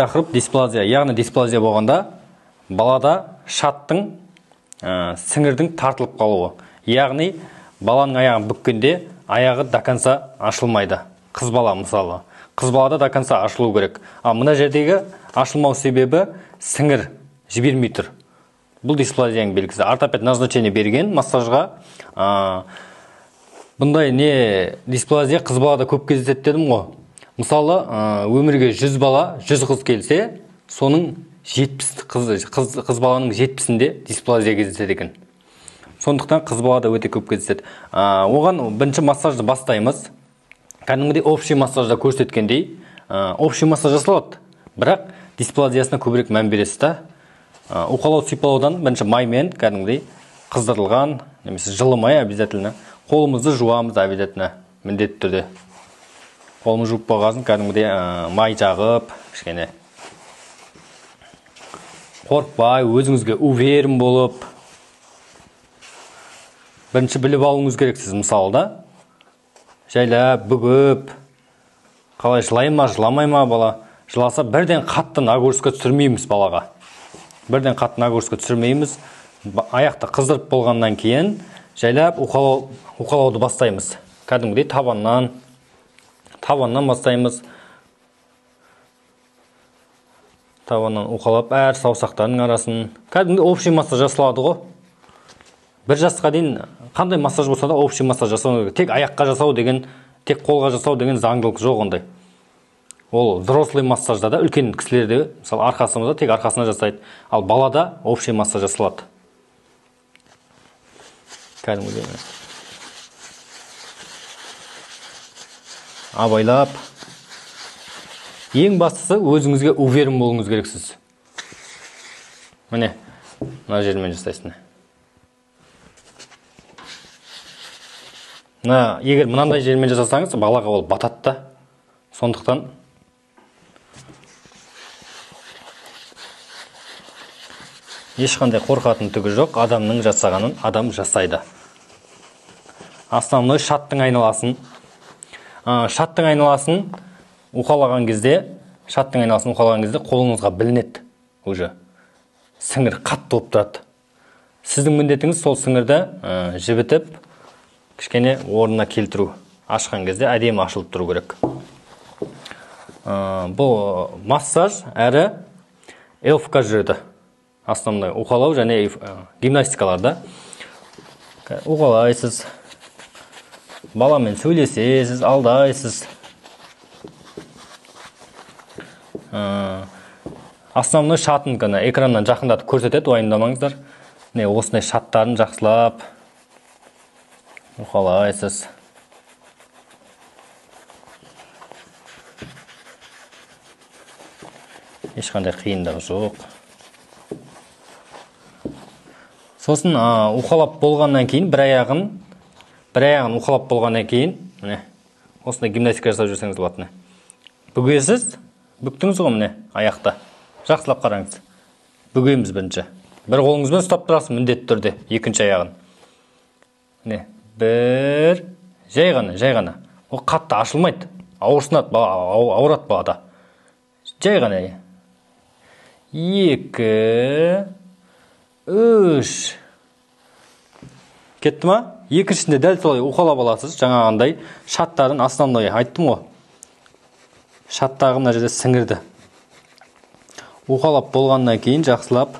Тақырып дисплазия, яғни дисплазия болғанда балада шаттың, сіңірдің тартылып қалуы. Яғни баланың аяғын бүккенде аяғы до конца ашылмайды. Қыз бала мысалы. Қыз балада до конца ашылу керек. Ал мына жердегі ашылмау себебі сіңір жібермей тұр. Бұл дисплазияның белгісі. Ортопед назначение берген массажға. Бұндай не дисплазия қыз балада көп кездеседі дедім ғой. Мысалы, өмірге 100 бала, 100 қыз келсе, соның 70 қыз баланың 70-інде дисплазия кездеседі екен. Сондықтан қыз балада өте көп кездеседі. Оған бірінші массажды бастаймыз. Кәдімгідей общий массажда көрсеткендей, общий массаж жасалады. Бірақ дисплазиясына көбірек мән бересіз да. Уқалау сипалаудан бірінші маймен кәдімгідей қыздырылған, немесе жылы май обязательно. Қолымызды жуамыз обязательно, міндетті түрде. Қолымызды жуып болғасын кәдімгідей май жағып, кішкене қорықпай, өзіңізге уверен болып, бірінші біліп алуыңыз керек сіз мысалы да. Жайлап бүгіп, қалай жылай ма, жыламай ма бала. Жыласа бірден қатты нагрузка түсірмейміз балаға. Бірден қатты нагрузка түсірмейміз. Аяқты қыздырып болғаннан кейін жайлап уқалауды бастаймыз. Кәдімгідей табаннан бастаймыз. Табаннан уқалап әр саусақтардың арасын. Кәдімгідей общий массаж жасалады ғой. Бір жасқа дейін қандай массаж болса да общий массаж жасау керек. Тек аяққа жасау деген, тек қолға жасау деген заңдылық жоқ ондай. Ол взрослый массажда да үлкен кісілерде, мысалы арқасымызда тек арқасына жасайды. Ал балада общий массаж жасалады. Кәдімгідей абайлап. Ең бастысы өзіңізге уверен болуыңыз керексіз. Міне, мына жермен жасайсыз. Мына, егер мынандай жермен жасасаңыз, балаға ол батады да. Сондықтан ешқандай қорқатын түгі жоқ, адамның жасағанын адам жасайды. Основной шаттың айналасын. Шаттың айналасын уқалаған кезде, шаттың айналасын уқалаған кезде қолыңызға білінеді уже. Сіңір қатты болып тұрады. Сіздің міндетіңіз сол сіңірді жібітіп, кішкене орнына келтіру. Ашқан кезде әдемі ашылып тұру керек. Бұл массаж әрі ЛФК жүреді. Основной уқалау және гимнастикаларда. Уқалайсыз, баламен сөйлесесіз, алдайсыз. Основной шатын ғана экраннан жақындатып көрсетеді, уайымдамаңыздар. Міне осындай шаттарын жақсылап уқалайсыз. Ешқандай қиындығы жоқ. Сосын уқалап болғаннан кейін бір аяғын уқалап болғаннан кейін міне осындай гимнастика жасап жүрсеңіз болады. Бүгесіз, бүктіңіз ғой міне аяқты. Жақсылап қараңыз. Бүгеміз бірінші. Бір қолыңызбен ұстап тұрасыз міндетті түрде екінші аяғын. Міне бір жай ғана, жай ғана. Ол қатты ашылмайды. Ауырсынады, ауырады балада. Жай ғана. 2 3. Кетті ма? Екіншісінде дәл солай уқалап аласыз. Жаңағындай шаттарын основной айттым ғой. Шаттағы мына жерде сіңірді. Уқалап болғаннан кейін жақсылап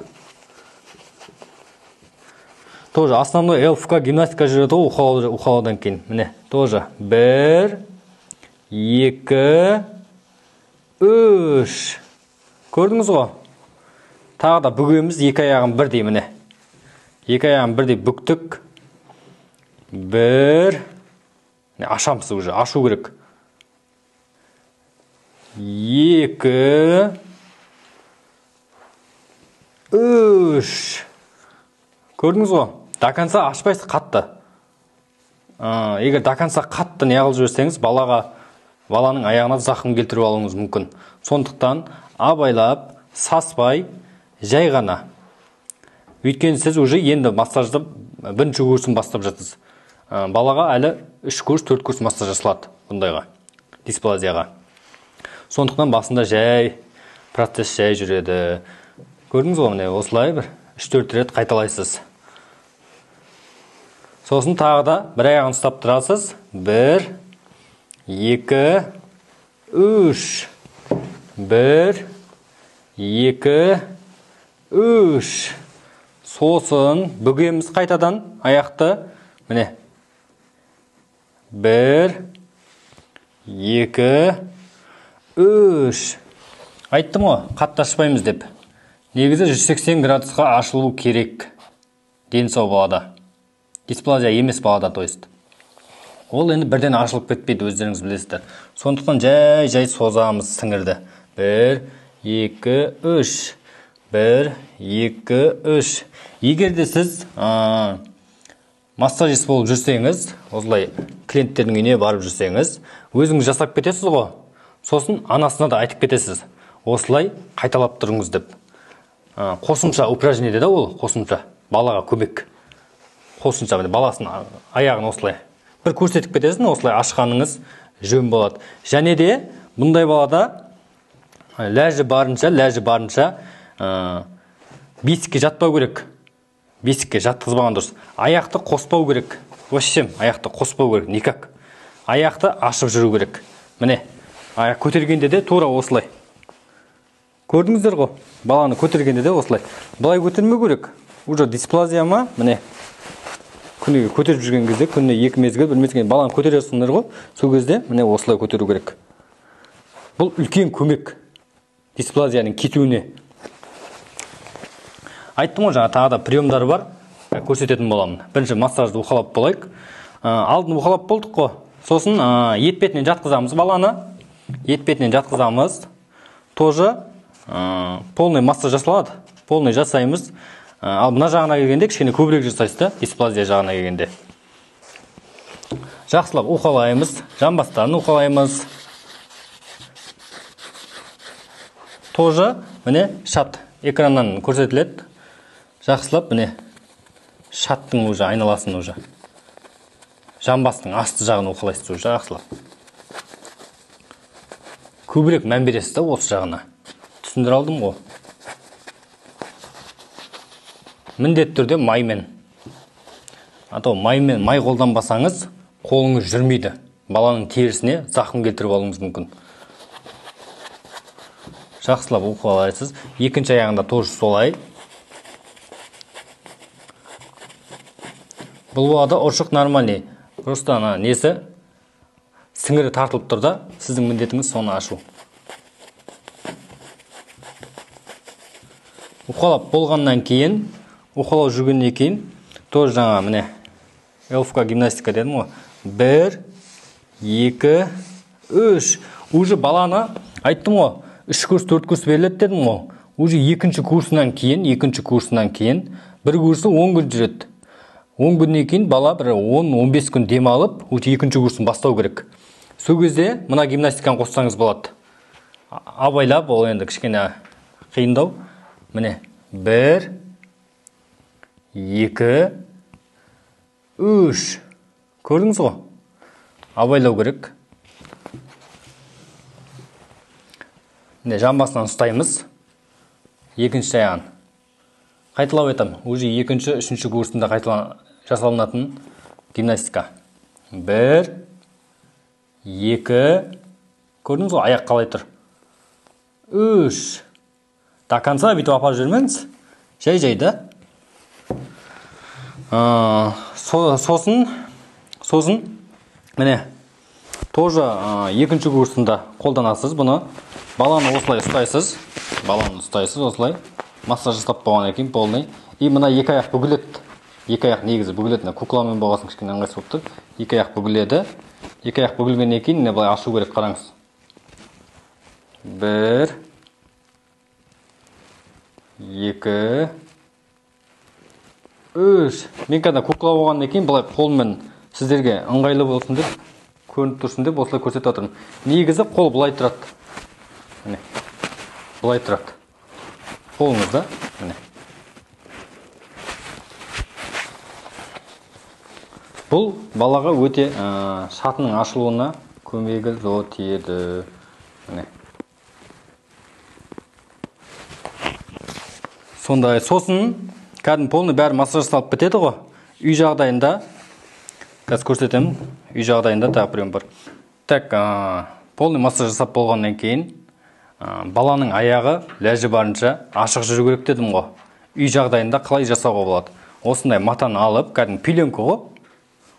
тоже основной ЛФК гимнастика жүреді ғой уқалаудан кейін. Міне тоже 1 2 3. Көрдіңіз ғой? Тағы да бүгеміз, екі аяғын бірдей міне. Екі аяғын бірдей бүктік. 1. Ашамыз уже, ашу керек. 2 3. Көрдіңіз ғой? До конца ашпайсыз қатты. Егер до конца қатты не қылып жіберсеңіз, баланың аяғына зақым келтіріп алуыңыз мүмкін. Сондықтан абайлап, саспай, жай ғана. Өйткені сіз уже енді массажды бірінші курсын бастап жатсыз. Балаға әлі 3 курс, 4 курс массаж жасалады бұндайға, дисплазияға. Сондықтан басында жай Процесс жай жүреді. Көрдіңіз ғой, міне осылай бір 3-4 рет қайталайсыз. Сосын тағы да бір аяғын ұстап тұрасыз. 1, 2, 3. 1, 2, 3. Сосын бүгеміз қайтадан аяқты. Міне. 1, 2, 3. Айттым ғой, қатты ашпаймыз деп. Негізі 180 градусқа ашылу керек. Дені сау балада. Дисплазия емес балада, то есть. Ол енді бірден ашылып кетпейді, өздеріңіз білесіздер. Сондықтан жай-жай созамыз сіңірді. 1, 2, 3. 1, 2, 3. Егер де сіз массажист болып жүрсеңіз, осылай клиенттердің үйіне барып жүрсеңіз, өзіңіз жасап кетесіз ғой. Сосын анасына да айтып кетесіз. Осылай қайталап тұрыңыз деп. Қосымша упражнение да ол, қосымша балаға көмек. Қосымша баласын аяғын осылай бір көрсетіп кетесің, осылай ашқаныңыз жөн болады. Және де бұндай балада ләжі барынша бесікке жатпау керек. Бесікке жатқызбаған дұрыс. Аяқты қоспау керек. Вообще аяқты қоспау керек, никак. Аяқты ашып жүру керек. Міне, аяқ көтергенде де тура осылай. Көрдіңіздер ғой, баланы көтергенде де осылай. Былай көтермеу керек. Уже дисплазия ма? Міне. Күніге көтеріп жүрген кезде, күніне 2 мезгіл, 1 мезгіл баланы көтересіңдер ғой. Сол кезде міне осылай көтеру керек. Бұл үлкен көмек дисплазияның кетуіне. Айттым ғой, жаңа тағы да приемдары бар, көрсететін боламын. Бірінші массажды уқалап болайық. Алдын уқалап болдық қой. Сосын ет бетінен жатқызамыз баланы. Ет бетінен жатқызамыз. Тоже полный массаж жасалады. Полный жасаймыз. Ал мына жағына келгенде кішкене көбірек жасайсыз да, дисплазия жағына келгенде. Жақсылап уқалаймыз, жамбастарын уқалаймыз. Тоже міне шат экраннан көрсетіледі. Жақсылап міне шаттың уже айналасын уже. Жамбастың асты жағын уқалайсыз уже жақсылап. Көбірек мән бересіз да осы жағына. Түсіндіре алдым ғой. Міндетті түрде маймен. А то маймен, май қолданбасаңыз, қолыңыз жүрмейді. Баланың терісіне зақым келтіріп алуыңыз мүмкін. Жақсылап уқалайсыз. Екінші аяғында тоже солай. Бұл балада ұршық нормальный. Просто ана несі сіңірі тартылып тұр да, сіздің міндетіңіз соны ашу. Уқалап болғаннан кейін, уқалау жүргеннен кейін, тоже жаңа міне ЛФК гимнастика дедім ғой. 1, 2, 3. Уже баланы айттым ғой, 3 курс, 4 курс беріледі дедім ғой. Уже екінші курсынан кейін, бір курсы 10 күн жүреді. 10 күннен кейін бала бір 10-15 күн демалып, уже екінші курсын бастау керек. Сол кезде мына гимнастиканы қоссаңыз болады. Абайлап, ол енді кішкене қиындау. Міне 1, 2, 3. Көрдіңіз ғой? Абайлау керек. Міне жамбасынан ұстаймыз. Екінші аяғын. Қайталап айтамын. Уже екінші, үшінші курсында жасалынатын гимнастика. 1, 2. Көрдіңіз ғой, аяқ қалай тұр? 3. До конца бүйтіп апарып жүрмеңіз. Жай-жай да. Сосын міне тоже екінші курсында қолданасыз бұны. Баланы осылай ұстайсыз. Баланы ұстайсыз осылай. Массаж жасап болғаннан кейін полный. И мына екі аяқ бүгіледі. Екі аяқ негізі бүгіледі. Мына кукламен болғасын кішкене ыңғайсыз болып тұр. Екі аяқ бүгіледі. Екі аяқ бүгілгеннен кейін міне былай ашу керек, қараңыз. 1, 2, 3. Мен кәдімгі кукла болғаннан кейін былай қолмен сіздерге ыңғайлы болсын деп, көрініп тұрсын деп осылай көрсетіп отырмын. Негізі қол былай тұрады. Міне. Былай тұрады. Қолыңызда, міне. Бұл балаға өте шатының ашылуына көмегі зор тиеді. Міне. Сондай. Сосын кәдімгі полный бәрі массаж жасалып бітеді ғой. Үй жағдайында қазір көрсетемін. Үй жағдайында тағы біреуім бар. Так, полный массаж жасап болғаннан кейін баланың аяғы ләжі барынша ашық жүру керек дедім ғой. Үй жағдайында қалай жасауға болады? Осындай матаны алып, кәдімгі пеленка ғой.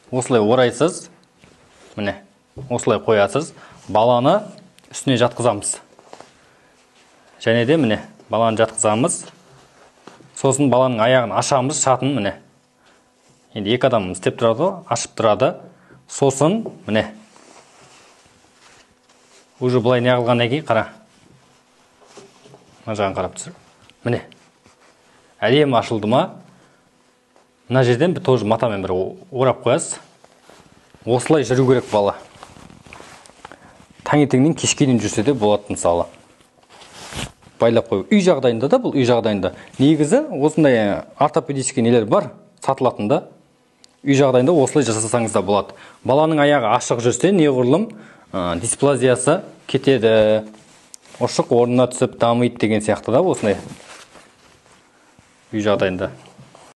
Осылай орайсыз. Міне, осылай қоясыз. Баланы үстіне жатқызамыз. Және де міне, баланы жатқызамыз. Сосын баланың аяғын ашамыз, шатын міне. Енді екі адам істеп тұрады ғой, ашып тұрады. Сосын міне. Уже былай не қылғаннан кейін қара. Мына жағын қарап түсір. Міне. Әдемі ашылды ма? Мына жерден бір тоже матамен бір орап қоясыз. Осылай жүру керек бала. Таңертеңнен кешке дейін жүрсе де болады мысалы. Байлап қою. Үй жағдайында да бұл үй жағдайында. Негізі осындай ортопедический нелер бар, сатылатын да. Үй жағдайында осылай жасасаңыз да болады. Баланың аяғы ашық жүрсе, неғұрлым дисплазиясы кетеді. Ұршық орнына түсіп дамиды деген сияқты да осындай үй жағдайында.